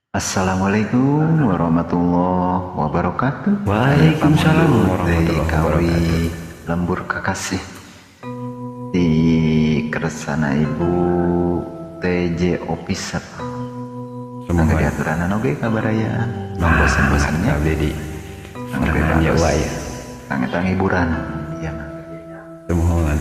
Assalamualaikum warahmatullahi wabarakatuh. Waalaikumsalam warahmatullahi wabarakatuh. Lembur kakasih di kersana Ibu TJ Officer. Semoga diaturanan oge kabaraya. Bang bosan-bosannya. Abdi di Jawa ya. Tang hiburan iya mah. Semoga.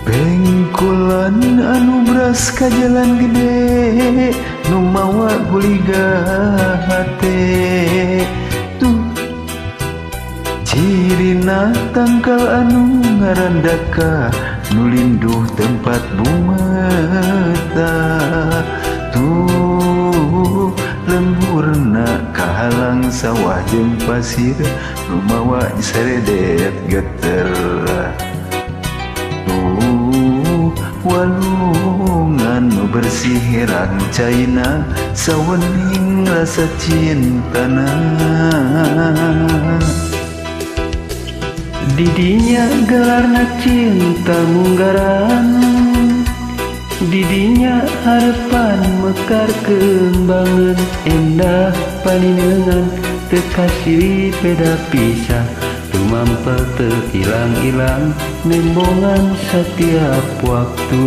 Pengkolan anu bras ka jalan gede nu mawa guliga hate tuh cirina tangkal anu ngarandaka nu linduh tempat bumeta tuh lemburna kahalang sawah jeung pasir nu mawa seredet geter walungan nu bersih herang caina sawening rasa cintana. Didinya gelarna cinta munggaran, didinya harapan mekar kembangan, endah paninengan teu kasih peda pisah, tumampel teu ilang-ilang nembongan setiap waktu.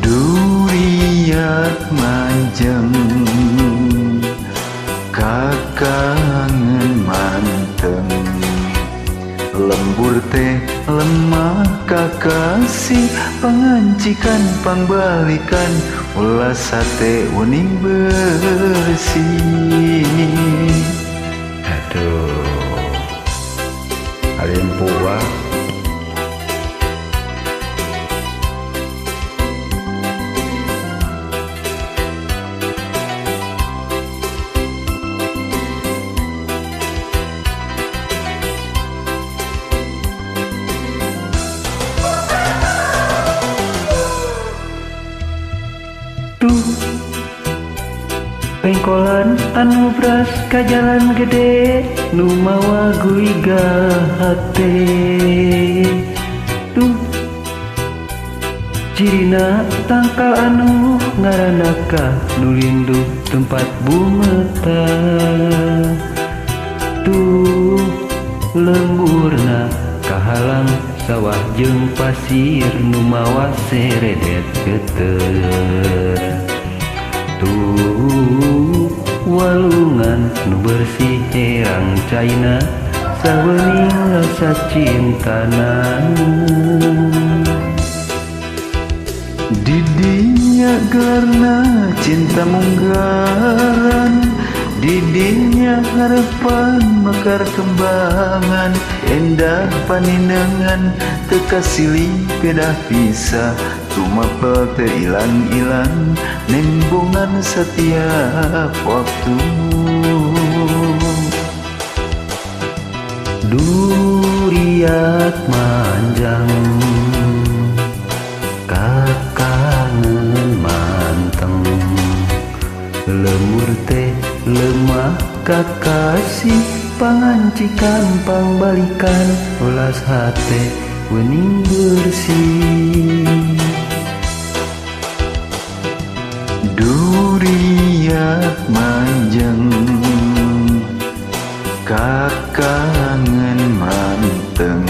Duriat manjeng kakangen manteng, lembur teh lemah kakasih, pangancikan pangbalikan ulah sate uning bersih. Aduh, alimpuwa. Pengkolan anu bras ka jalan gede nu mawa guliga hate tuh cirina tangkal anu ngaranaka nu linduh tempat bumeta tuh lemburna kahalang sawah jeung pasir nu mawa seredet geter tuh walungan nu bersih herang caina sawening rasa cintana. Didinya gelarna cinta munggaran, didinya harapan mekar kembangan, endah paninengan teu kasilih pedah pisah, tumapel teu ilang-ilang nembongan setiap waktu. Duriat manjang kakangen manteng, lemur teh lemah kakasih, pangancikan pangbalikan ulas hate wening bersih. Duriat manjeng kakangen manteng,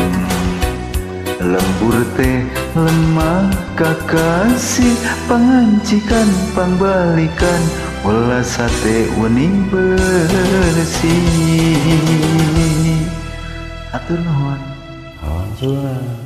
lembur teh lemah kakasih, pangancikan pangbalikan ulah sate wening bersih. Atur nuhun. Awan.